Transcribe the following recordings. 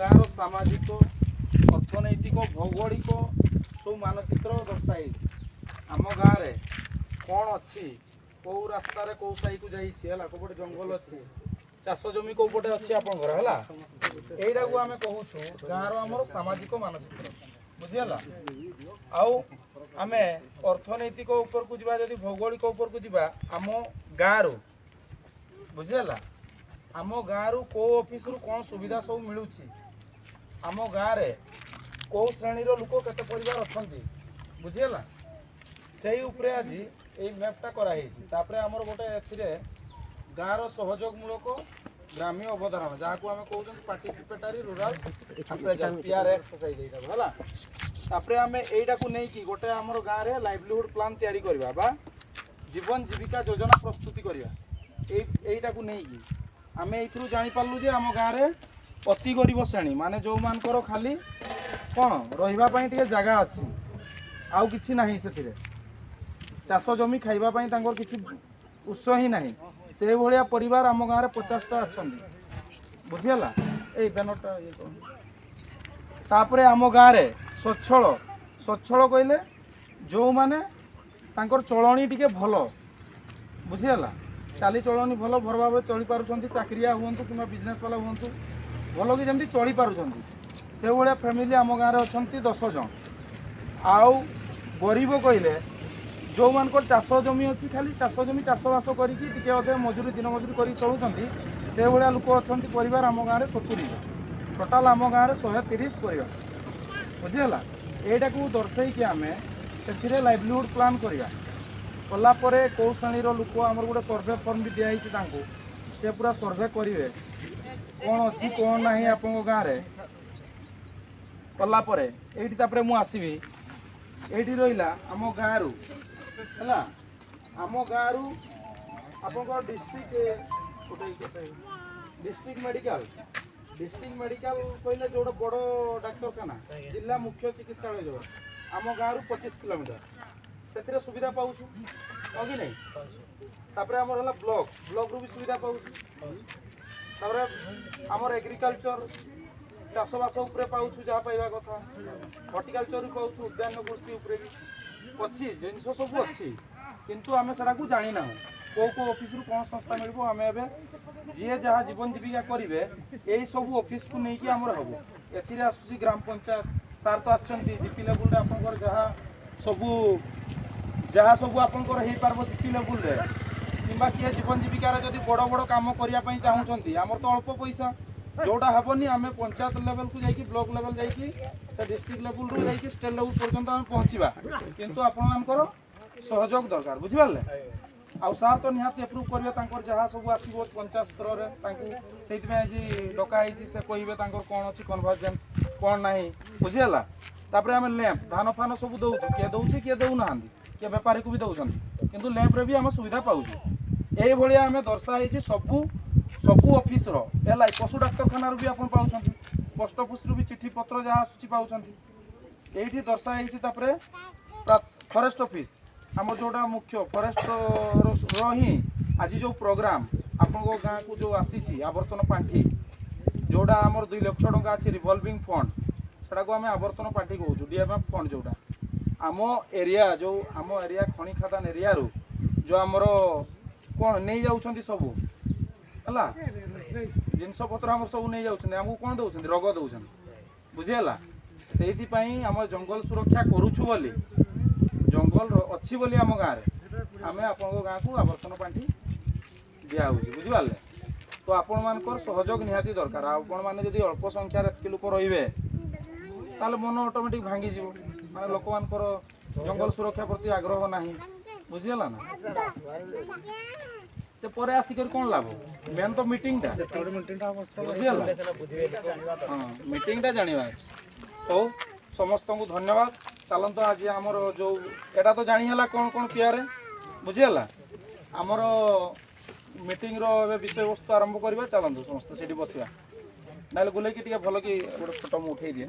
ଗାଁର ସାମାଜିକ, ଅର୍ଥନୈତିକ, ଭୌଗୋଳିକ ସବୁ ମାନଚିତ୍ର ଦର୍ଶାଯାଇଛି। ଆମ ଗାଁରେ କ'ଣ ଅଛି, କେଉଁ ରାସ୍ତାରେ କେଉଁ ସାହିକୁ ଯାଇଛି, ହେଲା, କେଉଁପଟେ ଜଙ୍ଗଲ ଅଛି, ଚାଷ ଜମି କେଉଁ ପଟେ ଅଛି ଆପଣଙ୍କର, ହେଲା, ଏଇଟାକୁ ଆମେ କହୁଛୁ ଗାଁର ଆମର ସାମାଜିକ ମାନଚିତ୍ର। ବୁଝିହେଲା? ଆଉ ଆମେ ଅର୍ଥନୈତିକ ଉପରକୁ ଯିବା, ଯଦି ଭୌଗୋଳିକ ଉପରକୁ ଯିବା, ଆମ ଗାଁରୁ, ବୁଝିହେଲା, ଆମ ଗାଁରୁ କେଉଁ ଅଫିସରୁ କ'ଣ ସୁବିଧା ସବୁ ମିଳୁଛି, ଆମ ଗାଁରେ କେଉଁ ଶ୍ରେଣୀର ଲୋକ କେତେ ପରିବାର ଅଛନ୍ତି, ବୁଝିହେଲା, ସେଇ ଉପରେ ଆଜି ଏଇ ମ୍ୟାପ୍ଟା କରାହେଇଛି। ତାପରେ ଆମର ଗୋଟେ ଏଥିରେ ଗାଁର ସହଯୋଗମୂଳକ ଗ୍ରାମ୍ୟ ଅବଧାରଣା, ଯାହାକୁ ଆମେ କହୁଛନ୍ତି ପାର୍ଟିସିପେଟାରୀ ରୁରାଲ ଆପ୍ରେଜାଲ, ପିଆର ଏକ୍ସରସାଇଜ ଏଇଟାକୁ, ହେଲା। ତାପରେ ଆମେ ଏଇଟାକୁ ନେଇକି ଗୋଟେ ଆମର ଗାଁରେ ଲାଇଭଲିହୁଡ୍ ପ୍ଲାନ୍ ତିଆରି କରିବା ବା ଜୀବନ ଜୀବିକା ଯୋଜନା ପ୍ରସ୍ତୁତି କରିବା। ଏଇଟାକୁ ନେଇକି ଆମେ ଏଇଥିରୁ ଜାଣିପାରିଲୁ ଯେ ଆମ ଗାଁରେ ଅତି ଗରିବ ଶ୍ରେଣୀ, ମାନେ ଯେଉଁମାନଙ୍କର ଖାଲି କ'ଣ ରହିବା ପାଇଁ ଟିକେ ଜାଗା ଅଛି, ଆଉ କିଛି ନାହିଁ, ସେଥିରେ ଚାଷ ଜମି ଖାଇବା ପାଇଁ ତାଙ୍କର କିଛି ଉତ୍ସ ହିଁ ନାହିଁ, ସେଇଭଳିଆ ପରିବାର ଆମ ଗାଁରେ 50ଟା ଅଛନ୍ତି। ବୁଝିହେଲା? ଏଇ ବ୍ୟାନରଟା ଇଏ କର। ତାପରେ ଆମ ଗାଁରେ ସ୍ୱଚ୍ଛଳ, ସ୍ୱଚ୍ଛଳ କହିଲେ ଯେଉଁମାନେ ତାଙ୍କର ଚଳଣି ଟିକେ ଭଲ, ବୁଝିହେଲା, ଚାଲିଚଳଣି ଭଲ, ଭଲ ଭାବରେ ଚଳିପାରୁଛନ୍ତି, ଚାକିରିଆ ହୁଅନ୍ତୁ କିମ୍ବା ବିଜନେସ୍ ବାଲା ହୁଅନ୍ତୁ, ଭଲ କି ଯେମିତି ଚଳିପାରୁଛନ୍ତି, ସେଭଳିଆ ଫ୍ୟାମିଲି ଆମ ଗାଁରେ ଅଛନ୍ତି 10 ଜଣ। ଆଉ ଗରିବ କହିଲେ ଯେଉଁମାନଙ୍କର ଚାଷ ଜମି ଅଛି, ଖାଲି ଚାଷ ଜମି ଚାଷବାସ କରିକି ଟିକେ ଅଧେ ମଜୁରୀ ଦିନ ମଜୁରୀ କରିକି ଚଳୁଛନ୍ତି, ସେଭଳିଆ ଲୋକ ଅଛନ୍ତି ପରିବାର ଆମ ଗାଁରେ 70 ଜଣ। ଟୋଟାଲ୍ ଆମ ଗାଁରେ 130 ପରିବାର। ବୁଝିହେଲା? ଏଇଟାକୁ ଦର୍ଶେଇକି ଆମେ ସେଥିରେ ଲାଇଭଲିହୁଡ୍ ପ୍ଲାନ୍ କରିବା। କଲା ପରେ କେଉଁ ଶ୍ରେଣୀର ଲୋକ, ଆମର ଗୋଟେ ସର୍ଭେ ଫର୍ମ ବି ଦିଆହେଇଛି ତାଙ୍କୁ, ସେ ପୁରା ସର୍ଭେ କରିବେ କ'ଣ ଅଛି କ'ଣ ନାହିଁ ଆପଣଙ୍କ ଗାଁରେ। କଲା ପରେ ଏଇଠି ତାପରେ ମୁଁ ଆସିବି, ଏଇଠି ରହିଲା ଆମ ଗାଁରୁ, ହେଲା, ଆମ ଗାଁରୁ ଆପଣଙ୍କର ଡିଷ୍ଟ୍ରିକ୍ଟ, ଗୋଟେ ଡିଷ୍ଟ୍ରିକ୍ଟ ମେଡ଼ିକାଲ, ଡିଷ୍ଟ୍ରିକ୍ଟ ମେଡ଼ିକାଲ କହିଲେ ଯେଉଁଟା ବଡ଼ ଡାକ୍ତରଖାନା, ଜିଲ୍ଲା ମୁଖ୍ୟ ଚିକିତ୍ସାଳୟ ଯେଉଁ, ଆମ ଗାଁରୁ 25 କିଲୋମିଟର, ସେଥିରେ ସୁବିଧା ପାଉଛୁ, ହଁ କି ନାହିଁ? ତାପରେ ଆମର ହେଲା ବ୍ଲକ, ବ୍ଲକରୁ ବି ସୁବିଧା ପାଉଛୁ। ତାପରେ ଆମର ଏଗ୍ରିକଲଚର ଚାଷବାସ ଉପରେ ପାଉଛୁ ଯାହା ପାଇବା କଥା, ହର୍ଟିକଲଚର ବି ପାଉଛୁ, ଉଦ୍ୟାନ କୃଷି ଉପରେ ବି ଅଛି, ଜିନିଷ ସବୁ ଅଛି, କିନ୍ତୁ ଆମେ ସେଟାକୁ ଜାଣିନାହୁଁ କେଉଁ କେଉଁ ଅଫିସରୁ କ'ଣ ସଂସ୍ଥା ମିଳିବ। ଆମେ ଏବେ ଯିଏ ଯାହା ଜୀବନ ଜୀବିକା କରିବେ ଏଇ ସବୁ ଅଫିସକୁ ନେଇକି ଆମର ହେବ। ଏଥିରେ ଆସୁଛି ଗ୍ରାମ ପଞ୍ଚାୟତ, ସାର୍ ତ ଆସିଛନ୍ତି, ଜିପି ଲେବୁଲରେ ଆପଣଙ୍କର ଯାହା ସବୁ ଆପଣଙ୍କର ହେଇପାରିବ ଜିପି ଲେବୁଲରେ, କିମ୍ବା କିଏ ଜୀବନ ଜୀବିକାରେ ଯଦି ବଡ଼ ବଡ଼ କାମ କରିବା ପାଇଁ ଚାହୁଁଛନ୍ତି, ଆମର ତ ଅଳ୍ପ ପଇସା ଯେଉଁଟା ହେବନି, ଆମେ ପଞ୍ଚାୟତ ଲେଭେଲକୁ ଯାଇକି, ବ୍ଲକ ଲେଭେଲ ଯାଇକି, ସେ ଡିଷ୍ଟ୍ରିକ୍ଟ ଲେଭେଲରୁ ଯାଇକି ଷ୍ଟେଟ୍ ଲେଭେଲ ପର୍ଯ୍ୟନ୍ତ ଆମେ ପହଞ୍ଚିବା, କିନ୍ତୁ ଆପଣମାନଙ୍କର ସହଯୋଗ ଦରକାର। ବୁଝିପାରିଲେ? ଆଉ ସାର୍ ତ ନିହାତି ଆପ୍ରୁଭ୍ କରିବେ ତାଙ୍କର ଯାହା ସବୁ ଆସିବ ପଞ୍ଚାୟତ ସ୍ତରରେ, ତାଙ୍କୁ ସେଇଥିପାଇଁ ଆଜି ଡକା ହେଇଛି, ସେ କହିବେ ତାଙ୍କର କ'ଣ ଅଛି କନଭର୍ଜେନ୍ସ କ'ଣ ନାହିଁ। ବୁଝିହେଲା? ତାପରେ ଆମେ ଲ୍ୟାମ୍ପ ଧାନ ଫାନ ସବୁ ଦେଉଛୁ, କିଏ ଦେଉଛି କିଏ ଦେଉନାହାନ୍ତି, କିଏ ବେପାରୀକୁ ବି ଦେଉଛନ୍ତି, କିନ୍ତୁ ଲ୍ୟାମ୍ପରେ ବି ଆମେ ସୁବିଧା ପାଉଛୁ। ଏଇଭଳିଆ ଆମେ ଦର୍ଶା ହେଇଛି ସବୁ ସବୁ ଅଫିସର, ହେଲା, ପଶୁ ଡାକ୍ତରଖାନାରୁ ବି ଆପଣ ପାଉଛନ୍ତି, ପୋଷ୍ଟ ଅଫିସରୁ ବି ଚିଠି ପତ୍ର ଯାହା ଆସୁଛି ପାଉଛନ୍ତି, ଏଇଠି ଦର୍ଶା ହେଇଛି। ତାପରେ ଫରେଷ୍ଟ ଅଫିସ, ଆମର ଯେଉଁଟା ମୁଖ୍ୟ ଫରେଷ୍ଟର ହିଁ ଆଜି ଯେଉଁ ପ୍ରୋଗ୍ରାମ ଆପଣଙ୍କ ଗାଁକୁ ଯେଉଁ ଆସିଛି ଆବର୍ତ୍ତନ ପାଣ୍ଠି, ଯେଉଁଟା ଆମର 2 ଲକ୍ଷ ଟଙ୍କା ଅଛି ରିଭଲଭିଂ ଫଣ୍ଡ, ସେଟାକୁ ଆମେ ଆବର୍ତ୍ତନ ପାଣ୍ଠି କହୁଛୁ, ଡିଏମ୍ଏଫ୍ ଫଣ୍ଡ, ଯେଉଁଟା ଆମ ଏରିଆ, ଯେଉଁ ଆମ ଏରିଆ ଖଣି ଖାଦାନ ଏରିଆରୁ ଯେଉଁ ଆମର କ'ଣ ନେଇଯାଉଛନ୍ତି ସବୁ, ହେଲା, ଜିନିଷପତ୍ର ଆମର ସବୁ ନେଇଯାଉଛନ୍ତି, ଆମକୁ କ'ଣ ଦେଉଛନ୍ତି? ରୋଗ ଦେଉଛନ୍ତି। ବୁଝିହେଲା? ସେଇଥିପାଇଁ ଆମ ଜଙ୍ଗଲ ସୁରକ୍ଷା କରୁଛୁ ବୋଲି, ଜଙ୍ଗଲ ଅଛି ବୋଲି ଆମ ଗାଁରେ ଆମେ ଆପଣଙ୍କ ଗାଁକୁ ଆବର୍ତ୍ତନ ପାଣ୍ଠି ଦିଆହେଉଛି। ବୁଝିପାରିଲେ ତ? ଆପଣମାନଙ୍କର ସହଯୋଗ ନିହାତି ଦରକାର। ଆଉ ଆପଣମାନେ ଯଦି ଅଳ୍ପ ସଂଖ୍ୟାରେ ଏତିକି ଲୋକ ରହିବେ, ତାହେଲେ ମନ ଅଟୋମେଟିକ୍ ଭାଙ୍ଗିଯିବ, ମାନେ ଲୋକମାନଙ୍କର ଜଙ୍ଗଲ ସୁରକ୍ଷା ପ୍ରତି ଆଗ୍ରହ ନାହିଁ। ବୁଝିହେଲା ନା? ସେ ପରେ ଆସିକରି କ'ଣ ଲାଭ? ମେନ୍ ତ ମିଟିଂଟା, ବୁଝିହେଲା? ହଁ, ମିଟିଂଟା ଜାଣିବା ଅଛି। ହଉ, ସମସ୍ତଙ୍କୁ ଧନ୍ୟବାଦ। ଚାଲନ୍ତୁ, ଆଜି ଆମର ଯେଉଁ ଏଇଟା ତ ଜାଣି ହେଲା କ'ଣ କ'ଣ ପିଆରେ, ବୁଝିହେଲା? ଆମର ମିଟିଂର ଏବେ ବିଷୟବସ୍ତୁ ଆରମ୍ଭ କରିବା। ଚାଲନ୍ତୁ ସମସ୍ତେ ସେଇଠି ବସିବା, ନହେଲେ ବୁଲେଇକି ଟିକେ ଭଲ କି ଗୋଟେ ଫଟୋ ମୁଁ ଉଠେଇ ଦିଏ।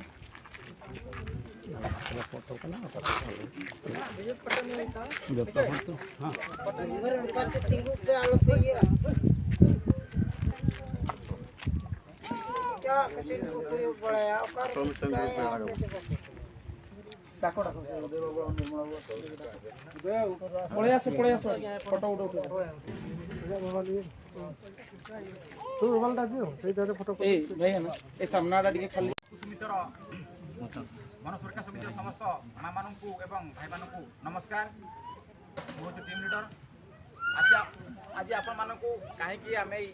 ଡାକ ଡାକ, ସେ ଉଦୟ ବାବୁ ଆଉ ନିର୍ମଳ ବାବୁ ପଳେଇ ଆସ, ପଳେଇ ଆସ, ଫଟୋ ଗୋଟେ ଉଠେଇ। ଏଇ ଭାଇ ନା, ଏ ସାମ୍ନାଟା ଟିକେ ଖାଲି। ସମିତିର, ବନ ସୁରକ୍ଷା ସମିତିର ସମସ୍ତ ମାମାନଙ୍କୁ ଏବଂ ଭାଇମାନଙ୍କୁ ନମସ୍କାର। ମୁଁ ହେଉଛି ଟିମ୍ ଲିଡର। ଆଜି ଆପଣମାନଙ୍କୁ କାହିଁକି ଆମେ ଏଇ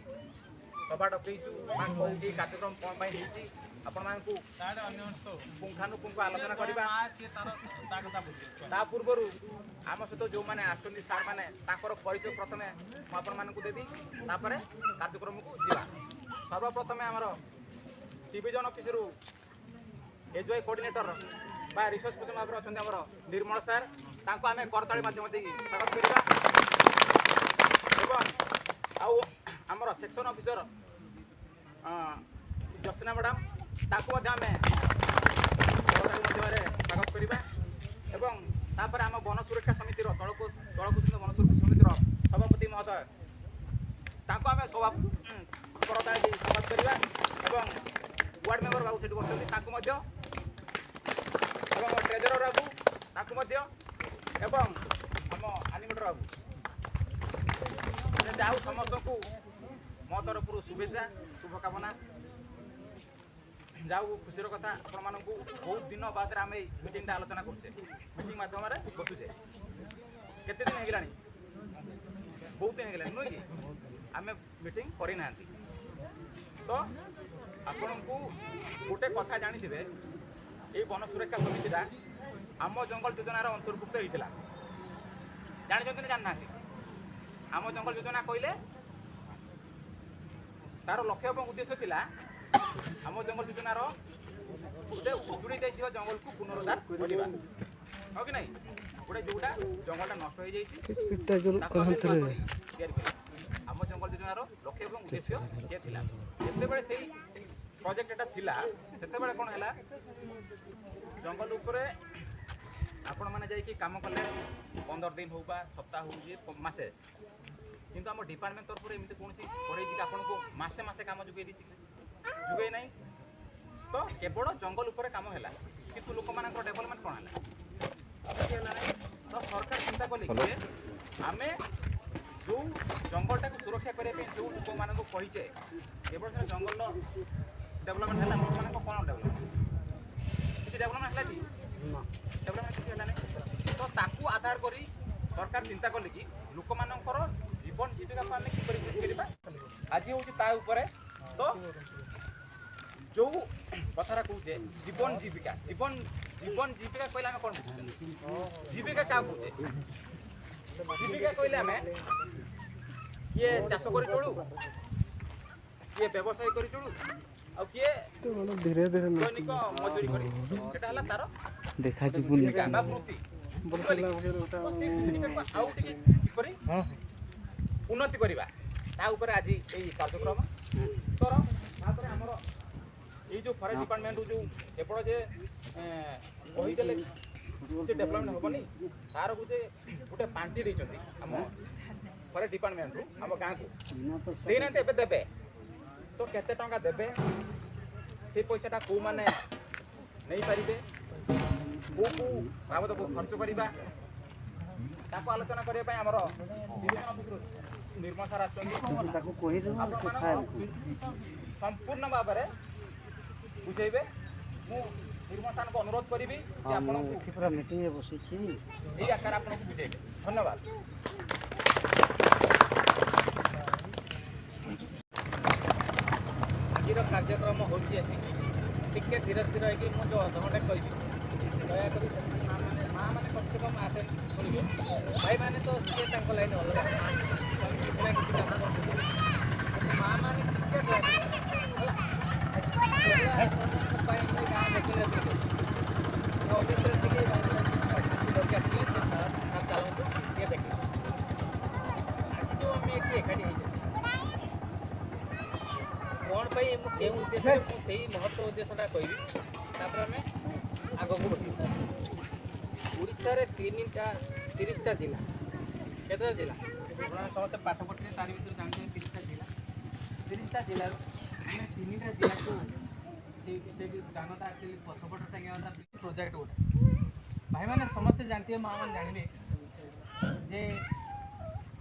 ସଭା ଡକେଇଛୁ ବା କେଉଁଠି କାର୍ଯ୍ୟକ୍ରମ କ'ଣ ପାଇଁ ହେଇଛି, ଆପଣମାନଙ୍କୁ ପୁଙ୍ଖାନୁପୁଙ୍ଖ ଆଲୋଚନା କରିବା। ତା ପୂର୍ବରୁ ଆମ ସହିତ ଯେଉଁମାନେ ଆସୁଛନ୍ତି ସାର୍ମାନେ, ତାଙ୍କର ପରିଚୟ ପ୍ରଥମେ ମୁଁ ଆପଣମାନଙ୍କୁ ଦେବି, ତାପରେ କାର୍ଯ୍ୟକ୍ରମକୁ ଯିବା। ସର୍ବପ୍ରଥମେ ଆମର ଡିଭିଜନ ଅଫିସରୁ ଏଜୁଆଇ କୋଅର୍ଡିନେଟର ବା ରିସୋର୍ସ ପର୍ସନ ଭାବରେ ଅଛନ୍ତି ଆମର ନିର୍ମଳ ସାର୍, ତାଙ୍କୁ ଆମେ କରତାଳି ମାଧ୍ୟମ ଦେଇକି ସ୍ୱାଗତ କରିବା। ଏବଂ ଆଉ ଆମର ସେକ୍ସନ ଅଫିସର ଜସ୍ନା ମ୍ୟାଡ଼ାମ୍, ତାଙ୍କୁ ମଧ୍ୟ ଆମେ କରତାଳି ମାଧ୍ୟମରେ ସ୍ୱାଗତ କରିବା। ଏବଂ ତାପରେ ଆମ ବନ ସୁରକ୍ଷା ସମିତିର ତଳକୁ ବନ ସୁରକ୍ଷା ସମିତିର ସଭାପତି ମହୋଦୟ, ତାଙ୍କୁ ଆମେ ସଭା କରତାଳି ଦେଇ ସ୍ୱାଗତ କରିବା। ଏବଂ ୱାର୍ଡ଼ ମେମ୍ବର ବାବୁ ସେଠି ବସିଛନ୍ତି, ତାଙ୍କୁ ମଧ୍ୟ, ଏବଂ ଟ୍ରେଜରର ବାବୁ ତାଙ୍କୁ ମଧ୍ୟ, ଏବଂ ଆମ ଆନିମେଟର ବାବୁ। ଯାଉ, ସମସ୍ତଙ୍କୁ ମୋ ତରଫରୁ ଶୁଭେଚ୍ଛା, ଶୁଭକାମନା। ଯାଉ, ଖୁସିର କଥା, ଆପଣମାନଙ୍କୁ ବହୁତ ଦିନ ବାଦରେ ଆମେ ଏଇ ମିଟିଂଟା ଆଲୋଚନା କରୁଛେ, ମିଟିଂ ମାଧ୍ୟମରେ ବସୁଛେ। କେତେ ଦିନ ହେଇଗଲାଣି? ବହୁତ ଦିନ ହେଇଗଲାଣି ନୁହେଁ କି ଆମେ ମିଟିଂ କରିନାହାନ୍ତି। ତ ଆପଣଙ୍କୁ ଗୋଟେ କଥା ଜାଣିଥିବେ, ଏଇ ବନ ସୁରକ୍ଷା ସମିତିଟା ଆମ ଜଙ୍ଗଲ ଯୋଜନାର ଅନ୍ତର୍ଭୁକ୍ତ ହେଇଥିଲା, ଜାଣିଛନ୍ତି ନା ଜାଣିନାହାନ୍ତି? ଆମ ଜଙ୍ଗଲ ଯୋଜନା କହିଲେ ତାର ଲକ୍ଷ୍ୟ ଏବଂ ଉଦ୍ଦେଶ୍ୟ ଥିଲା ଆମ ଜଙ୍ଗଲ ଯୋଜନାର ଗୋଟେ ଉଜୁଡ଼ି ଯାଇଥିବା ଜଙ୍ଗଲକୁ ପୁନରୁଦ୍ଧାର କରିବା, ହଁ କି ନାହିଁ? ଗୋଟେ ଯୋଉଟା ଜଙ୍ଗଲଟା ନଷ୍ଟ ହେଇଯାଇଛି ତାକୁ ଆମେ ତିଆରି କରିବା, ଆମ ଜଙ୍ଗଲ ଯୋଜନାର ଲକ୍ଷ୍ୟ ଏବଂ ଉଦ୍ଦେଶ୍ୟ ଇଏ ଥିଲା। ଯେତେବେଳେ ସେଇ ପ୍ରୋଜେକ୍ଟଟା ଥିଲା, ସେତେବେଳେ କ'ଣ ହେଲା? ଜଙ୍ଗଲ ଉପରେ ଆପଣମାନେ ଯାଇକି କାମ କଲେ 15 ଦିନ ହଉ ବା ସପ୍ତାହ ହଉ କି ମାସେ, କିନ୍ତୁ ଆମ ଡିପାର୍ଟମେଣ୍ଟ ତରଫରୁ ଏମିତି କୌଣସି କରେଇଛି କି ଆପଣଙ୍କୁ ମାସେ ମାସେ କାମ ଯୋଗାଇ ଦେଇଛି କି? ଯୋଗାଇ ନାହିଁ। ତ କେବଳ ଜଙ୍ଗଲ ଉପରେ କାମ ହେଲା, କିନ୍ତୁ ଲୋକମାନଙ୍କର ଡେଭଲପମେଣ୍ଟ କ'ଣ ହେଲା? କିଛି ହେଲା ନାହିଁ। ତ ସରକାର ଚିନ୍ତା କଲେ କି ଆମେ ଯେଉଁ ଜଙ୍ଗଲଟାକୁ ସୁରକ୍ଷା କରିବା ପାଇଁ ଯେଉଁ ଲୋକମାନଙ୍କୁ କହିଛେ, କେବଳ ସିନା ଜଙ୍ଗଲର ଡେଭଲପମେଣ୍ଟ ହେଲା, ଲୋକମାନଙ୍କ କ'ଣ ଡେଭଲପମେଣ୍ଟ? କିଛି ଡେଭଲପମେଣ୍ଟ ହେଲା କି? ଡେଭଲପମେଣ୍ଟ କିଛି ହେଲା ନାହିଁ। ତ ତାକୁ ଆଧାର କରି ସରକାର ଚିନ୍ତା କଲେ କି ଲୋକମାନଙ୍କର ଜୀବନ ଜୀବିକାକୁ ଆମେ କିପରି ବୃଦ୍ଧି କରିବା। ଆଜି ହେଉଛି ତା ଉପରେ। ତ ଯେଉଁ କଥାଟା କହୁଛେ ଜୀବନ ଜୀବିକା, ଜୀବନ ଜୀବିକା କହିଲେ ଆମେ କ'ଣ ବୁଝୁଛନ୍ତି? ଜୀବିକା କାହାକୁ କହୁଛେ? ଜୀବିକା କହିଲେ ଆମେ କିଏ ଚାଷ କରି ଚଳୁ, କିଏ ବ୍ୟବସାୟ କରି ଚଳୁ, ଆଉ କିଏ ଦୈନିକ ମଜୁରୀ କରି, ସେଟା ହେଲା ତାର ଦେଖାଯିବନି ଜୀବିକା ବା ବୃତ୍ତି। ତ ସେଇ ବୃତ୍ତିଟାକୁ ଆଉ ଟିକେ କିପରି ଉନ୍ନତି କରିବା, ତା ଉପରେ ଆଜି ଏଇ କାର୍ଯ୍ୟକ୍ରମ ତର। ତାପରେ ଆମର ଏଇ ଯେଉଁ ଫରେଷ୍ଟ ଡିପାର୍ଟମେଣ୍ଟରୁ ଯେଉଁ କେବଳ ଯେ କହିଦେଲେ ଯେ ଡେଭଲପମେଣ୍ଟ ହେବନି, ତାର ଗୋଟେ ପାଣ୍ଠି ଦେଇଛନ୍ତି ଆମ ଫରେଷ୍ଟ ଡିପାର୍ଟମେଣ୍ଟରୁ ଆମ ଗାଁକୁ, ଦେଇନାହାନ୍ତି, ଏବେ ଦେବେ। ତ କେତେ ଟଙ୍କା ଦେବେ, ସେଇ ପଇସାଟା କେଉଁମାନେ ନେଇପାରିବେ, କେଉଁ କେଉଁ ବାବଦକୁ ଖର୍ଚ୍ଚ କରିବା, ତାକୁ ଆଲୋଚନା କରିବା ପାଇଁ ଆମର ନିର୍ମଳ ସାର୍ ଆସୁଛନ୍ତି। ଆପଣମାନଙ୍କୁ ସମ୍ପୂର୍ଣ୍ଣ ଭାବରେ ବୁଝେଇବେ। ମୁଁ ନିର୍ମଳ ସାର୍ଙ୍କୁ ଅନୁରୋଧ କରିବି ଯେ ଆପଣଙ୍କୁ ପୁରା ମିଟିଂରେ ବସିଛି ଏଇ ଆକାରରେ ଆପଣଙ୍କୁ ବୁଝେଇବେ। ଧନ୍ୟବାଦ। ଆଜିର କାର୍ଯ୍ୟକ୍ରମ ହେଉଛି ଏତିକି। ଟିକେ ଧୀର ସ୍ଥିର ହେଇକି ମୁଁ ଯେଉଁ ଅଧଘଣ୍ଟା କହିବି, ଦୟାକରି ମାଆମାନେ, ମାଆମାନେ କମ୍ ସେ କମ୍ ଆଟେଣ୍ଡ ଶୁଣିବେ। ଭାଇମାନେ ତ ସିଏ ତାଙ୍କ ଲାଇନ୍ ଅଲଗା, କିଛି ନା କିଛି କାମ କରୁଛନ୍ତି, କିନ୍ତୁ ମାଆମାନେ ଟିକେ ଦୟାକରି ହେଲା ପାଇଁ ଗାଁ ଦେଖିଲେ ଅଫିସରେ ଟିକେ ଧରିକି ଆସିଲେ ସେ ସାର୍ ଚାଲନ୍ତୁ, ଟିକେ ଦେଖିବେ। ଆଜି ଯେଉଁ ଆମେ ଏଠି ଏକାଠି ହେଇଛନ୍ତି କ'ଣ ପାଇଁ, ମୁଁ କେଉଁ ଉଦ୍ଦେଶ୍ୟରେ, ମୁଁ ସେଇ ମହତ୍ଵ ଉଦ୍ଦେଶ୍ୟଟା କହିବି, ତାପରେ ଆମେ ଆଗକୁ ବଢ଼ିବୁ। ଓଡ଼ିଶାରେ 30ଟା ଜିଲ୍ଲା। କେତେଟା ଜିଲ୍ଲା? ଆପଣ ସମସ୍ତେ ପାଠ ପଢ଼ିଲେ ତାରି ଭିତରେ ଜାଣିଥିବେ, 30ଟା ଜିଲ୍ଲା। 30ଟା ଜିଲ୍ଲାରୁ ଆମେ 3ଟା ଜିଲ୍ଲାକୁ ସେଠି ଧାନଟା ଆକ୍ଚୁଆଲି ପଛପଟ ଟାଙ୍ଗିବା କଥା। ପ୍ରୋଜେକ୍ଟ ଗୋଟେ, ଭାଇମାନେ ସମସ୍ତେ ଜାଣିଥିବେ, ମା ମାନେ ଜାଣିବେ ଯେ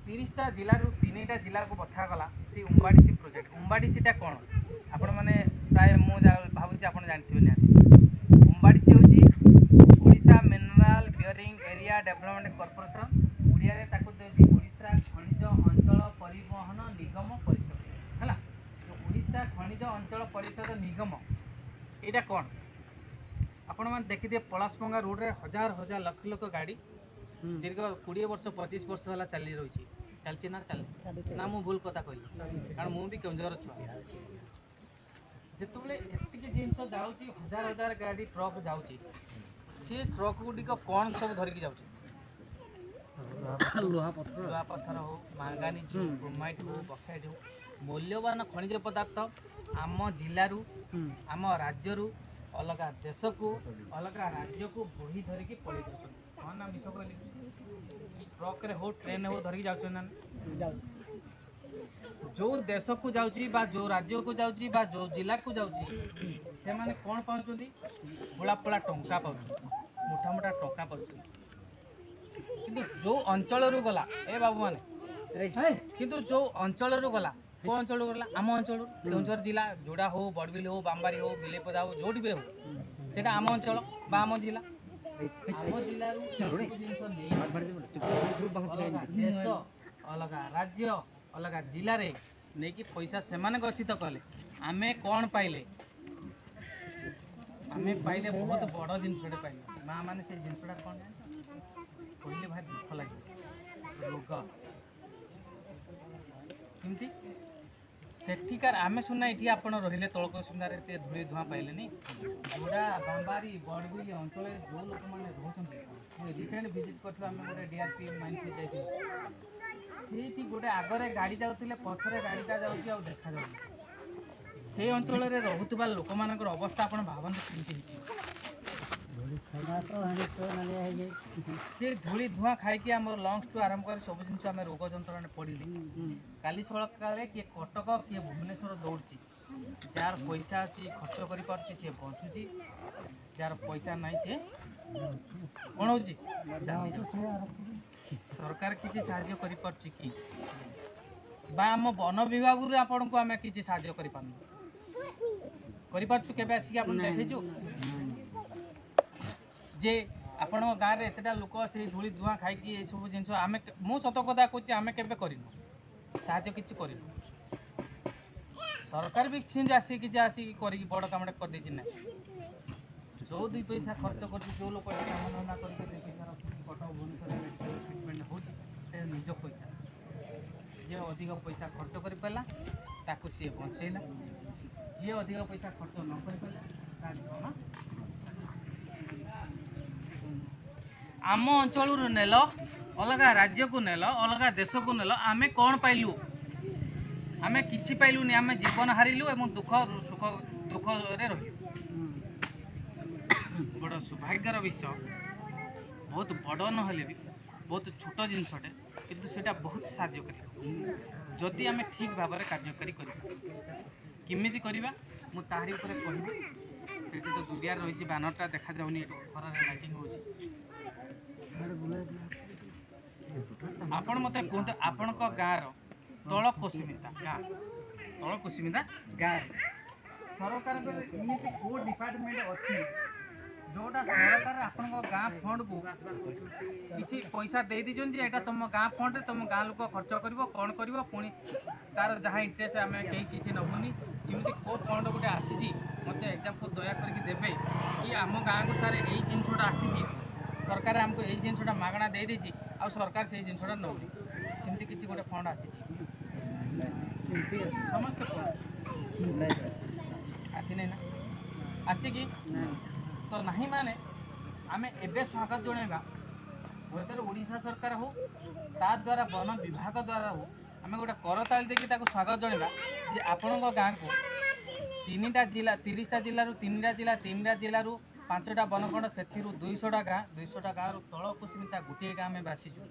30ଟା ଜିଲ୍ଲାରୁ 3ଟା ଜିଲ୍ଲାକୁ ବଛାଗଲା ସେ ଉମ୍ବାଡ଼ିସି ପ୍ରୋଜେକ୍ଟ। ଉମ୍ବାଡ଼ିସିଟା କ'ଣ, ଆପଣମାନେ ପ୍ରାୟ ମୁଁ ଭାବୁଛି ଆପଣ ଜାଣିଥିବେ ନିହାତି। ଉମ୍ବାଡ଼ିସି ହେଉଛି Odisha mineral bearing area development corporation. ଓଡ଼ିଆରେ ତାକୁ ଦେଉଛି ଓଡ଼ିଶା ଖଣିଜ ଅଞ୍ଚଳ ପରିବହନ ନିଗମ ପରିଷଦ। ହେଲା, ଓଡ଼ିଶା ଖଣିଜ ଅଞ୍ଚଳ ପରିଷଦ ନିଗମ ଏଇଟା କ'ଣ? ଆପଣମାନେ ଦେଖିଥିବେ ପଳାଶପଙ୍ଗା ରୋଡ଼ରେ ହଜାର ହଜାର ଲକ୍ଷ ଲକ୍ଷ ଗାଡ଼ି ଦୀର୍ଘ 20 ବର୍ଷ 25 ବର୍ଷ ହେଲା ଚାଲି ରହିଛି। ଚାଲିଛି ନା ଚାଲେ ନା? ମୁଁ ଭୁଲ କଥା କହିଲି, କାରଣ ମୁଁ ବି କେଉଁଝର ଛୁଆ। ଯେତେବେଳେ ଏତିକି ଜିନିଷ ଯାଉଛି, ହଜାର ହଜାର ଗାଡ଼ି ଟ୍ରକ୍ ଯାଉଛି, ସେ ଟ୍ରକ୍ ଗୁଡ଼ିକ କ'ଣ ସବୁ ଧରିକି ଯାଉଛି? ଲୁହା ପଥର, ଲୁହା ପଥର ହଉ, ମାଙ୍ଗାନିଜ୍ ହଉ, କ୍ରୋମାଇଟ୍ ହଉ, ବକ୍ସାଇଟ୍ ହଉ, ମୂଲ୍ୟବାନ ଖଣିଜ ପଦାର୍ଥ ଆମ ଜିଲ୍ଲାରୁ, ଆମ ରାଜ୍ୟରୁ ଅଲଗା ଦେଶକୁ, ଅଲଗା ରାଜ୍ୟକୁ ବୋହି ଧରିକି ପଳେଇ ଯାଉଛନ୍ତି। ହଁ ନା ମିଛ କହିଲି? ଟ୍ରକ୍ରେ ହଉ, ଟ୍ରେନ୍ ହଉ, ଧରିକି ଯାଉଛନ୍ତି ନା? ଯେଉଁ ଦେଶକୁ ଯାଉଛି ବା ଯେଉଁ ରାଜ୍ୟକୁ ଯାଉଛି ବା ଯେଉଁ ଜିଲ୍ଲାକୁ ଯାଉଛି, ସେମାନେ କ'ଣ ପାଉଛନ୍ତି? ପୋଳା ପୋଳା ଟଙ୍କା ପାଉଛନ୍ତି, ମୋଟା ମୋଟା ଟଙ୍କା ପାଉଛନ୍ତି। କିନ୍ତୁ ଯେଉଁ ଅଞ୍ଚଳରୁ ଗଲା, ଏ ବାବୁମାନେ, କିନ୍ତୁ ଯେଉଁ ଅଞ୍ଚଳରୁ ଗଲା, କେଉଁ ଅଞ୍ଚଳରୁ ଗଲା? ଆମ ଅଞ୍ଚଳରୁ, କେଉଁଝର ଜିଲ୍ଲା, ଯୋଡ଼ା ହଉ, ବଡ଼ବିଲ ହଉ, ବାମ୍ବାରୀ ହଉ, ବିଲେଇପଦା ହଉ, ଯେଉଁଠି ବି ହଉ, ସେଇଟା ଆମ ଅଞ୍ଚଳ ବା ଆମ ଜିଲ୍ଲା। ଆମ ଜିଲ୍ଲାରୁ ଜିନିଷ ନେଇ ଅଲଗା ଦେଶ, ଅଲଗା ରାଜ୍ୟ, ଅଲଗା ଜିଲ୍ଲାରେ ନେଇକି ପଇସା ସେମାନେ ଗଚ୍ଛିତ କଲେ। ଆମେ କ'ଣ ପାଇଲେ? ଆମେ ପାଇଲେ ବହୁତ ବଡ଼ ଜିନିଷଟେ ପାଇଲେ ମା ମାନେ। ସେ ଜିନିଷଟା କ'ଣ ଜାଣିଛ? କହିଲେ ଭାରି ଦୁଃଖ ଲାଗିବ, ରୋଗ। କେମିତି ସେଠିକାର ଆମେ ସୁନା ଏଠି ଆପଣ ରହିଲେ ତଳକସୁନ୍ଦାରେ ଏତେ ଧୂଳି ଧୂଆଁ ପାଇଲେନି। ଯୋଡ଼ା, ବାମ୍ବାରୀ, ବଡ଼ବିଲ ଅଞ୍ଚଳରେ ଯେଉଁ ଲୋକମାନେ ରହୁଛନ୍ତି, ମୁଁ ରିସେଣ୍ଟ ଭିଜିଟ୍ କରିଥିଲୁ, ଆମେ ଗୋଟେ ଡିଆର୍ପି ମାଇନ୍ସରେ ଯାଇଥିଲୁ। ସେଇଠି ଗୋଟେ ଆଗରେ ଗାଡ଼ି ଯାଉଥିଲେ ପଛରେ ଗାଡ଼ିଟା ଯାଉଛି ଆଉ ଦେଖାଯାଉନି। ସେ ଅଞ୍ଚଳରେ ରହୁଥିବା ଲୋକମାନଙ୍କର ଅବସ୍ଥା ଆପଣ ଭାବନ୍ତୁ କେମିତି ହେଇଥିବ। ସେ ଧୂଳି ଧୂଆଁ ଖାଇକି ଆମର ଲଙ୍ଗସଠୁ ଆରମ୍ଭ କରି ସବୁ ଜିନିଷ ଆମେ ରୋଗ ଯନ୍ତ୍ରଣାରେ ପଡ଼ିଲେ। କାଲି ସକାଳେ କିଏ କଟକ, କିଏ ଭୁବନେଶ୍ୱର ଦୌଡ଼ୁଛି। ଯାହାର ପଇସା ଅଛି, ଖର୍ଚ୍ଚ କରିପାରୁଛି, ସିଏ ବଞ୍ଚୁଛି। ଯାହାର ପଇସା ନାହିଁ, ସିଏ କ'ଣ ହେଉଛି? ଚାଲି ଯାଉଛି। ସରକାର କିଛି ସାହାଯ୍ୟ କରିପାରୁଛି କି? ବା ଆମ ବନ ବିଭାଗରୁ ଆପଣଙ୍କୁ ଆମେ କିଛି ସାହାଯ୍ୟ କରିପାରୁନୁ? କରିପାରୁଛୁ? କେବେ ଆସିକି ଆପଣ ଦେଖେଇଛୁ ଯେ ଆପଣଙ୍କ ଗାଁରେ ଏତେଟା ଲୋକ ସେଇ ଧୂଳି ଧୂଆଁ ଖାଇକି ଏସବୁ ଜିନିଷ? ଆମେ, ମୁଁ ସତ କଥା କହୁଛି, ଆମେ କେବେ କରିନୁ ସାହାଯ୍ୟ, କିଛି କରିନୁ। ସରକାର ବି ସେମିତି ଆସିକି କିଛି ଆସିକି କରିକି ବଡ଼ କାମଟା କରିଦେଇଛି ନା? ଯେଉଁ 2 ପଇସା ଖର୍ଚ୍ଚ କରୁଛି, ଯେଉଁ ଲୋକ କାମ ଧନ୍ଦା କରିକି 2 ପଇସା ରଖୁଛି, କଟକ ଭୁବନେଶ୍ୱରରେ ମେଡ଼ିକାଲ ଟ୍ରିଟମେଣ୍ଟ ହେଉଛି, ସେ ନିଜ ପଇସା। ଯିଏ ଅଧିକ ପଇସା ଖର୍ଚ୍ଚ କରିପାରିଲା ତାକୁ ସିଏ ବଞ୍ଚେଇଲା, ଯିଏ ଅଧିକ ପଇସା ଖର୍ଚ୍ଚ ନ କରିପାରିଲା ତା ଜୀବନ। ଆମ ଅଞ୍ଚଳରୁ ନେଲ, ଅଲଗା ରାଜ୍ୟକୁ ନେଲ, ଅଲଗା ଦେଶକୁ ନେଲ, ଆମେ କ'ଣ ପାଇଲୁ? ଆମେ କିଛି ପାଇଲୁନି। ଆମେ ଜୀବନ ହାରିଲୁ ଏବଂ ଦୁଃଖ ସୁଖ ଦୁଃଖରେ ରହିଲୁ। ବଡ଼ ସୌଭାଗ୍ୟର ବିଷୟ, ବହୁତ ବଡ଼ ନହେଲେ ବି ବହୁତ ଛୋଟ ଜିନିଷଟେ, କିନ୍ତୁ ସେଇଟା ବହୁତ ସାହାଯ୍ୟ କରିବ ଯଦି ଆମେ ଠିକ୍ ଭାବରେ କାର୍ଯ୍ୟକାରୀ କରିବା। କେମିତି କରିବା ମୁଁ ତାହାରି ଉପରେ କହିବି। ସେଠି ତ ଦୁରିଆରେ ରହିଛି ବ୍ୟାନରଟା, ଦେଖାଯାଉନି, ଖରାରେ ଲାଇଟିଂ ହେଉଛି। ଆପଣ ମୋତେ କୁହନ୍ତୁ, ଆପଣଙ୍କ ଗାଁର ତଳ କୋଶମିତା ଗାଁ, ତଳ କୋଶମିତା ଗାଁରେ ସରକାରଙ୍କର ଏମିତି କେଉଁ ଡିପାର୍ଟମେଣ୍ଟ ଅଛି ଯେଉଁଟା ସରକାର ଆପଣଙ୍କ ଗାଁ ଫଣ୍ଡକୁ କିଛି ପଇସା ଦେଇ ଦେଇଛନ୍ତି ଯେ ଏଇଟା ତୁମ ଗାଁ ଫଣ୍ଡରେ ତୁମ ଗାଁ ଲୋକ ଖର୍ଚ୍ଚ କରିବ, କ'ଣ କରିବ, ପୁଣି ତାର ଯାହା ଇଣ୍ଟରେଷ୍ଟ ଆମେ କେହି କିଛି ନେବୁନି? ସେମିତି କେଉଁ ଫଣ୍ଡ ଗୋଟେ ଆସିଛି, ମୋତେ ଏକ୍ଜାମ୍ପଲ୍ ଦୟା କରିକି ଦେବେ କି ଆମ ଗାଁକୁ ସାର୍ ଏଇ ଜିନିଷଟା ଆସିଛି, ସରକାର ଆମକୁ ଏଇ ଜିନିଷଟା ମାଗଣା ଦେଇଦେଇଛି ଆଉ ସରକାର ସେଇ ଜିନିଷଟା ନେଉନି? ସେମିତି କିଛି ଗୋଟେ ଫଣ୍ଡ ଆସିଛି? ସମସ୍ତେ ଆସିନି ନା ଆସିଛି କି ତ ନାହିଁ? ମାନେ ଆମେ ଏବେ ସ୍ୱାଗତ ଜଣାଇବା, ହୁଏତ ଓଡ଼ିଶା ସରକାର ହଉ, ତା ଦ୍ୱାରା ବନ ବିଭାଗ ଦ୍ୱାରା ହଉ, ଆମେ ଗୋଟେ କରତାଳି ଦେଇକି ତାକୁ ସ୍ୱାଗତ ଜଣାଇବା ଯେ ଆପଣଙ୍କ ଗାଁକୁ 3ଟା ଜିଲ୍ଲା, 30ଟା ଜିଲ୍ଲାରୁ 3ଟା ଜିଲ୍ଲା, 3ଟା ଜିଲ୍ଲାରୁ 5ଟା ବନଖଣ୍ଡ, ସେଥିରୁ 200ଟା ଗାଁ, 200ଟା ଗାଁରୁ ତଳ କୁସୁମିତା ଗୋଟିଏ ଗାଁ ଆମେ ବାଛିଛୁ।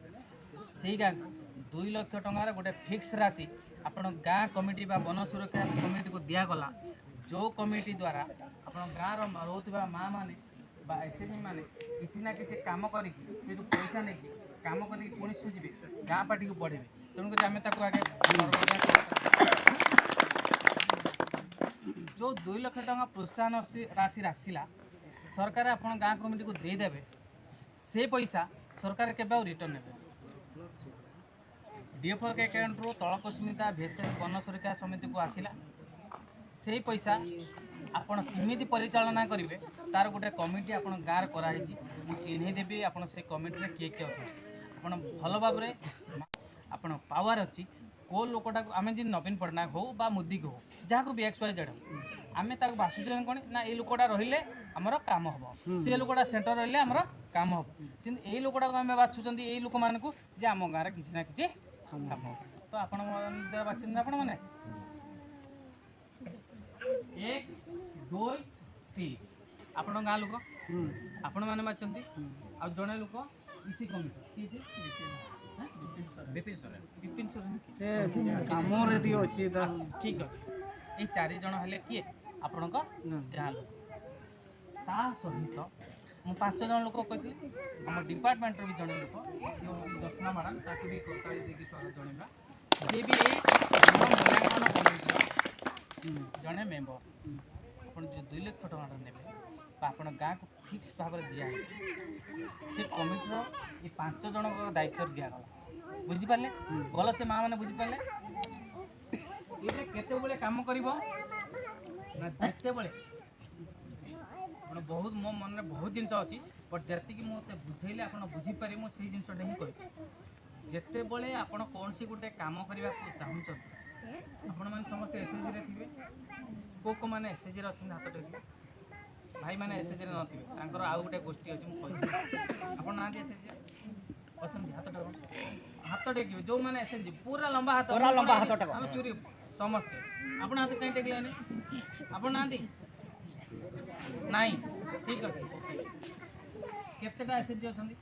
ସେଇ ଗାଁକୁ 2 ଲକ୍ଷ ଟଙ୍କାର ଗୋଟେ ଫିକ୍ସ ରାଶି ଆପଣ ଗାଁ କମିଟି ବା ବନ ସୁରକ୍ଷା କମିଟିକୁ ଦିଆଗଲା, ଯେଉଁ କମିଟି ଦ୍ୱାରା ଆପଣ ଆପଣ ଗାଁର ରହୁଥିବା ମା' ମାନେ ବା ଏସ୍ ମାନେ କିଛି ନା କିଛି କାମ କରିକି ସେଇଠୁ ପଇସା ନେଇକି କାମ କରିକି ପୁଣି ସୁଝିବେ, ଗାଁ ପାଟିକୁ ବଢ଼େଇବେ। ତେଣୁକରି ଆମେ ତାକୁ ଆଗେ ଯେଉଁ 2 ଲକ୍ଷ ଟଙ୍କା ପ୍ରୋତ୍ସାହନ ରାଶି ଆସିଲା, ସରକାର ଆପଣ ଗାଁ କମିଟିକୁ ଦେଇଦେବେ, ସେ ପଇସା ସରକାର କେବେ ଆଉ ରିଟର୍ଣ୍ଣ ନେବେ। ଡିଏଫ୍ ଆକାଉଣ୍ଟରୁ ତଳକସ୍ମିତା ଭେଷଜ ବନ ସୁରକ୍ଷା ସମିତିକୁ ଆସିଲା, ସେଇ ପଇସା ଆପଣ କେମିତି ପରିଚାଳନା କରିବେ ତାର ଗୋଟେ କମିଟି ଆପଣ ଗାଁରେ କରାହେଇଛି। ମୁଁ ଚିହ୍ନେଇ ଦେବି ଆପଣ ସେ କମିଟିରେ କିଏ କିଏ ଅଛନ୍ତି। ଆପଣ ଭଲ ଭାବରେ ଆପଣ ପାୱାର ଅଛି କେଉଁ ଲୋକଟାକୁ ଆମେ ଯେମିତି ନବୀନ ପଟ୍ଟନାୟକ ହଉ ବା ମୋଦିକୁ ହଉ, ଯାହାକୁ ବି ଏକ୍ସ ୱାଇ ଜେଡ଼୍ ହଉ, ଆମେ ତାକୁ ବାଛୁଛନ୍ତି କ'ଣ ନା ଏଇ ଲୋକଟା ରହିଲେ ଆମର କାମ ହେବ, ସେ ଲୋକଟା ସେଣ୍ଟର ରହିଲେ ଆମର କାମ ହେବ। କିନ୍ତୁ ଏଇ ଲୋକଟାକୁ ଆମେ ବାଛୁଛନ୍ତି ଏଇ ଲୋକମାନଙ୍କୁ ଯେ ଆମ ଗାଁରେ କିଛି ନା କିଛି କାମ ହେବ। ତ ଆପଣ ଦ୍ୱାରା ବାଛୁଛନ୍ତି ଆପଣମାନେ 1 2 3 ଆପଣଙ୍କ ଗାଁ ଲୋକ ଆପଣମାନେ ବାଛନ୍ତି। ଆଉ ଜଣେ ଲୋକ ଇସି କମିଟି, କିଏ ସେ? ବିପିନ ସରେନ। ବିପିନ ସରେନ ସେ କାମରେ ଟିକେ ଅଛି। ଠିକ୍ ଅଛି। ଏଇ 4 ଜଣ ହେଲେ କିଏ ଆପଣଙ୍କ ଗାଁ ଲୋକ। ତା ସହିତ ମୁଁ 5 ଜଣ ଲୋକ କହିଥିଲି, ଆମ ଡିପାର୍ଟମେଣ୍ଟର ବି ଜଣେ ଲୋକ ଦର୍ଶନା ମ୍ୟାଡ଼ାମ୍, ତାକୁ ବି କରତାଳି ଦେଇକି ସ୍ୱାଗତ ଜଣାଇବା। ସିଏ ବି ଏଇ ମୂଲ୍ୟାଙ୍କନ କମିଟିର ଜଣେ ମେମ୍ବର। ଆପଣ ଯେଉଁ 2 ଲକ୍ଷ ଟଙ୍କାଟା ନେବେ ବା ଆପଣ ଗାଁକୁ ଫିକ୍ସ ଭାବରେ ଦିଆହେଇଛି, ସେ କମିଟିର ଏ 5 ଜଣଙ୍କ ଦାୟିତ୍ୱ ଦିଆଗଲା। ବୁଝିପାରିଲେ ଭଲ ସେ ମା ମାନେ ବୁଝିପାରିଲେ? ଏଇଟା କେତେବେଳେ କାମ କରିବ ନା ଯେତେବେଳେ ଆପଣ ବହୁତ, ମୋ ମନରେ ବହୁତ ଜିନିଷ ଅଛି, ବଟ୍ ଯେତିକି ମୋତେ ବୁଝେଇଲେ ଆପଣ ବୁଝିପାରିବେ, ମୁଁ ସେଇ ଜିନିଷଟା ହିଁ କହିବି। ଯେତେବେଳେ ଆପଣ କୌଣସି ଗୋଟେ କାମ କରିବାକୁ ଚାହୁଁଛନ୍ତି, ଆପଣମାନେ ସମସ୍ତେ ଏସ୍ଏଚ୍ଜିରେ ଥିବେ, କେଉଁ କେଉଁମାନେ ଏସ୍ଏଚ୍ଜିରେ ଅଛନ୍ତି ହାତ ଟେକିବେ। ଭାଇମାନେ ଏସ୍ଏଚ୍ଜିରେ ନଥିବେ, ତାଙ୍କର ଆଉ ଗୋଟେ ଗୋଷ୍ଠୀ ଅଛି, ମୁଁ କହିବି। ଆପଣ ନାହାନ୍ତି ଏସ୍ଏଚ୍ଜି ଅଛନ୍ତି? ହାତ ଟେକ, ହାତ ଟେକିବେ ଯେଉଁମାନେ ଏସ୍ଏଚ୍ଜି, ପୁରା ଲମ୍ବା ହାତ, ଲମ୍ବା ହାତ ଟେକ। ଆମେ ଚୋରି ସମସ୍ତେ। ଆପଣ ହାତ କାହିଁ ଟେକିଲେନି? ଆପଣ ନାହାନ୍ତି? ନାଇଁ, ଠିକ୍ ଅଛି। କେତେଟା ଏସ୍ଏଚ୍ଜି ଅଛନ୍ତି?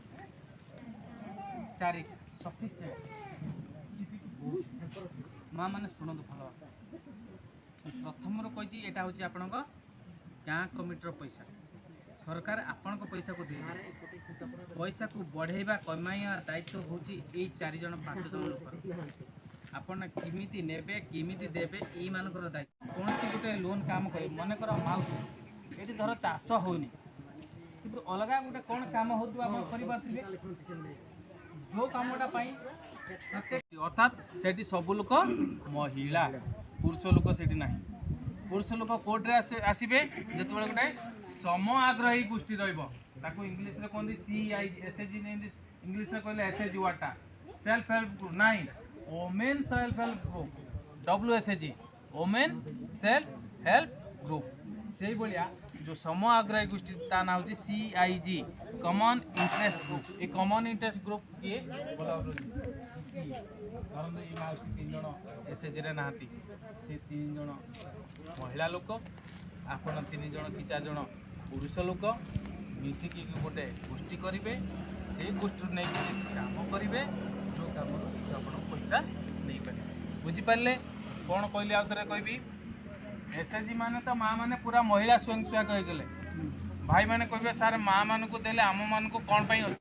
4 ସଫିସିଏଣ୍ଟ। ମା ମାନେ ଶୁଣନ୍ତୁ ଭଲ ଭାବରେ, ପ୍ରଥମରୁ କହିଛି ଏଇଟା ହେଉଛି ଆପଣଙ୍କ ଗାଁ କମିଟିର ପଇସା। ସରକାର ଆପଣଙ୍କ ପଇସାକୁ ଦେଇଦେବେ, ପଇସାକୁ ବଢ଼େଇବା କମାଇବା ଦାୟିତ୍ୱ ହେଉଛି ଏଇ 4 ଜଣ 5 ଜଣ ଲୋକର। ଆପଣ କେମିତି ନେବେ କେମିତି ଦେବେ ଏଇମାନଙ୍କର ଦାୟିତ୍ୱ। କୌଣସି ଗୋଟେ ଲୋନ୍ କାମ କରିବେ, ମନେକର ମାଉସୀ ଏଠି ଧର ଚାଷ ହେଉନି, କିନ୍ତୁ ଅଲଗା ଗୋଟେ କ'ଣ କାମ ହେଉଥିବ ଆପଣ କରିପାରୁଥିବେ, ଯେଉଁ କାମଟା ପାଇଁ ପ୍ରତ୍ୟେକ, ଅର୍ଥାତ୍ ସେଠି ସବୁ ଲୋକ ମହିଳା, ପୁରୁଷ ଲୋକ ସେଠି ନାହିଁ। ପୁରୁଷ ଲୋକ କୋର୍ଟରେ ଆସିବେ ଯେତେବେଳେ ଗୋଟେ ସମ ଆଗ୍ରହୀ ଗୋଷ୍ଠୀ ରହିବ, ତାକୁ ଇଂଲିଶରେ କୁହନ୍ତି ସି I S H G, ଇଂଲିଶରେ କହିଲେ ଏସ୍ ଏଚ୍ ଜି ୱାର୍ଡ଼ଟା ସେଲ୍ଫ ହେଲ୍ପ ଗ୍ରୁପ୍ ନାଇଁ, women self help group, W S H G, women self help group. ସେଇଭଳିଆ ଯେଉଁ ସମ ଆଗ୍ରହୀ ଗୋଷ୍ଠୀ ତା ନାଁ ହେଉଛି C I G, common interest group. A common interest group କିଏ? ଭଲ ଧରନ୍ତୁ ଏଇ ମାଉସୀ 3 ଜଣ ଏସ୍ଏଚ୍ଜିରେ ନାହାନ୍ତି, ସେ 3 ଜଣ ମହିଳା ଲୋକ, ଆପଣ 3 ଜଣ କି 4 ଜଣ ପୁରୁଷ ଲୋକ ମିଶିକି ଗୋଟେ ଗୋଷ୍ଠୀ କରିବେ, ସେ ଗୋଷ୍ଠୀରୁ ନେଇକି କିଛି କାମ କରିବେ, ଯେଉଁ କାମରୁ ଆପଣ ପଇସା ନେଇପାରିବେ। ବୁଝିପାରିଲେ କ'ଣ କହିଲି? ଆଉ ଥରେ କହିବି, ଏସ୍ଏଚ୍ଜି ମାନେ ତ ମା ମାନେ ପୁରା ମହିଳା ସ୍ୱୟଂ ସହାୟକ ହେଇଗଲେ। ଭାଇମାନେ କହିବେ ସାର୍ ମା ମାନଙ୍କୁ ଦେଲେ ଆମମାନଙ୍କୁ କ'ଣ ପାଇଁ ଅଛି?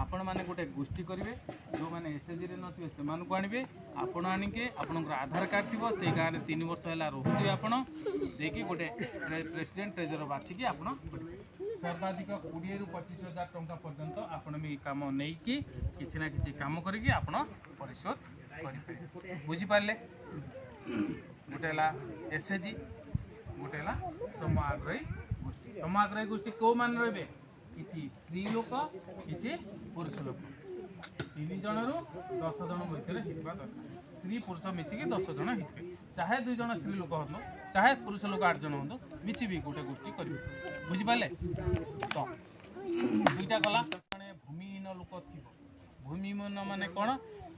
ଆପଣମାନେ ଗୋଟେ ଗୋଷ୍ଠୀ କରିବେ, ଯେଉଁମାନେ ଏସ୍ଏଚ୍ଜିରେ ନଥିବେ ସେମାନଙ୍କୁ ଆଣିବେ, ଆପଣ ଆଣିକି ଆପଣଙ୍କର ଆଧାର କାର୍ଡ଼ ଥିବ, ସେଇ ଗାଁରେ 3 ବର୍ଷ ହେଲା ରହୁଥିବେ ଆପଣ, ଦେଇକି ଗୋଟେ ପ୍ରେସିଡେଣ୍ଟ ଟ୍ରେଜର ବାଛିକି ଆପଣ କରିବେ। ସର୍ବାଧିକ 20ରୁ 25 ହଜାର ଟଙ୍କା ପର୍ଯ୍ୟନ୍ତ ଆପଣ ବି କାମ ନେଇକି କିଛି ନା କିଛି କାମ କରିକି ଆପଣ ପରିଶୋଧ କରିପାରିବେ। ବୁଝିପାରିଲେ? ଗୋଟେ ହେଲା ଏସ୍ଏଚ୍ଜି, ଗୋଟେ ହେଲା ସମ ଆଗ୍ରହୀ ଗୋଷ୍ଠୀ। ସମ ଆଗ୍ରହୀ ଗୋଷ୍ଠୀ କେଉଁମାନେ ରହିବେ? କିଛି ସ୍ତ୍ରୀ ଲୋକ, କିଛି ପୁରୁଷ ଲୋକ, 3 ଜଣରୁ 10 ଜଣ ଭିତରେ ହେଇଥିବା ଦରକାର। ସ୍ତ୍ରୀ ପୁରୁଷ ମିଶିକି 10 ଜଣ ହେଇଥିବେ, ଚାହେ 2 ଜଣ ସ୍ତ୍ରୀ ଲୋକ ହୁଅନ୍ତୁ, ଚାହେ ପୁରୁଷ ଲୋକ 8 ଜଣ ହୁଅନ୍ତୁ, ମିଶିବି ଗୋଟେ ଗୋଷ୍ଠୀ କରିବେ। ବୁଝିପାରିଲେ ତ? 2ଟା ଗଲା। ଜଣେ ଭୂମିହୀନ ଲୋକ ଥିବ, ଭୂମିହୀନ ମାନେ କ'ଣ?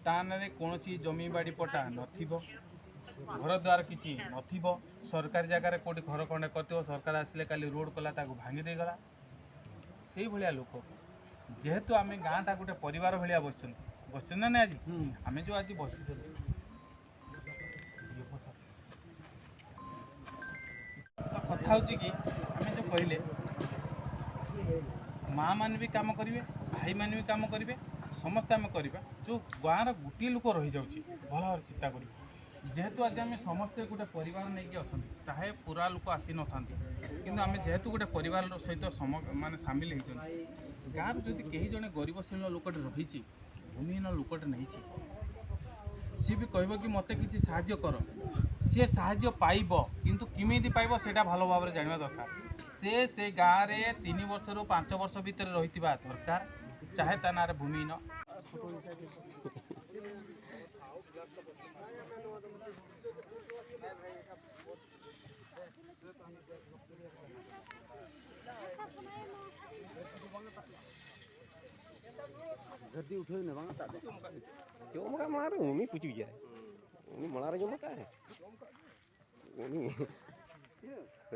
ତା ନାଁରେ କୌଣସି ଜମି ବାଡ଼ି ପଟା ନଥିବ, ଘର ଦ୍ୱାର କିଛି ନଥିବ, ସରକାରୀ ଜାଗାରେ କେଉଁଠି ଘର ଖଣ୍ଡେ କରିଥିବ, ସରକାର ଆସିଲେ କାଲି ରୋଡ଼ କଲା ତାକୁ ଭାଙ୍ଗି ଦେଇଗଲା, ସେଇଭଳିଆ ଲୋକ। ଯେହେତୁ ଆମେ ଗାଁଟା ଗୋଟେ ପରିବାର ଭଳିଆ ବସିଛନ୍ତି, ବସିଛନ୍ତି ନା ନାଇଁ? ଆଜି ଆମେ ଯେଉଁ ଆଜି ବସିଛନ୍ତି, କଥା ହେଉଛି କି ଆମେ କହିଲେ, ମା ମାନେ ବି କାମ କରିବେ, ଭାଇମାନେ ବି କାମ କରିବେ, ସମସ୍ତେ ଆମେ କରିବା। ଯେଉଁ ଗାଁର ଗୋଟିଏ ଲୋକ ରହିଯାଉଛି, ଭଲ ଭାବରେ ଚିନ୍ତା କରିବେ। ଯେହେତୁ ଆଜି ଆମେ ସମସ୍ତେ ଗୋଟେ ପରିବାର ନେଇକି ଅଛନ୍ତି, ଚାହେ ପୁରା ଲୋକ ଆସିନଥାନ୍ତି, କିନ୍ତୁ ଆମେ ଯେହେତୁ ଗୋଟେ ପରିବାର ସହିତ ସମ ମାନେ ସାମିଲ ହେଇଛନ୍ତି। ଗାଁରୁ ଯଦି କେହି ଜଣେ ଗରିବ ଶ୍ରେଣୀର ଲୋକଟେ ରହିଛି, ଭୂମିହୀନ ଲୋକଟେ ନେଇଛି, ସିଏ ବି କହିବ କି ମୋତେ କିଛି ସାହାଯ୍ୟ କର। ସିଏ ସାହାଯ୍ୟ ପାଇବ, କିନ୍ତୁ କେମିତି ପାଇବ ସେଇଟା ଭଲ ଭାବରେ ଜାଣିବା ଦରକାର। ସେ ସେ ଗାଁରେ 3 ବର୍ଷରୁ 5 ବର୍ଷ ଭିତରେ ରହିଥିବା ଦରକାର, ଚାହେ ତା ନାଁରେ ଭୂମିହୀନ। ᱡᱚᱢ ᱠᱟᱜ ᱢᱟᱲᱟᱝ ᱨᱮ ᱩᱱᱤ ᱯᱩᱪᱩᱡᱟᱭ, ᱩᱱᱤ ᱢᱟᱲᱟᱝ ᱨᱮ ᱡᱚᱢ ᱠᱟᱜᱼᱟᱭ,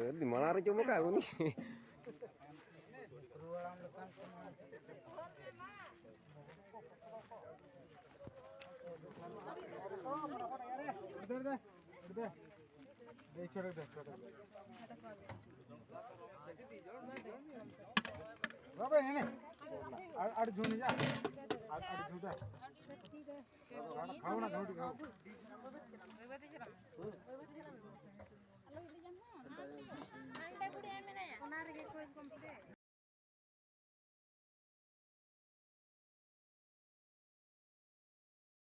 ᱩᱱᱤ ᱢᱟᱲᱟᱝ ᱨᱮ ᱡᱚᱢ ᱠᱟᱜᱼᱟᱭ ᱩᱱᱤ।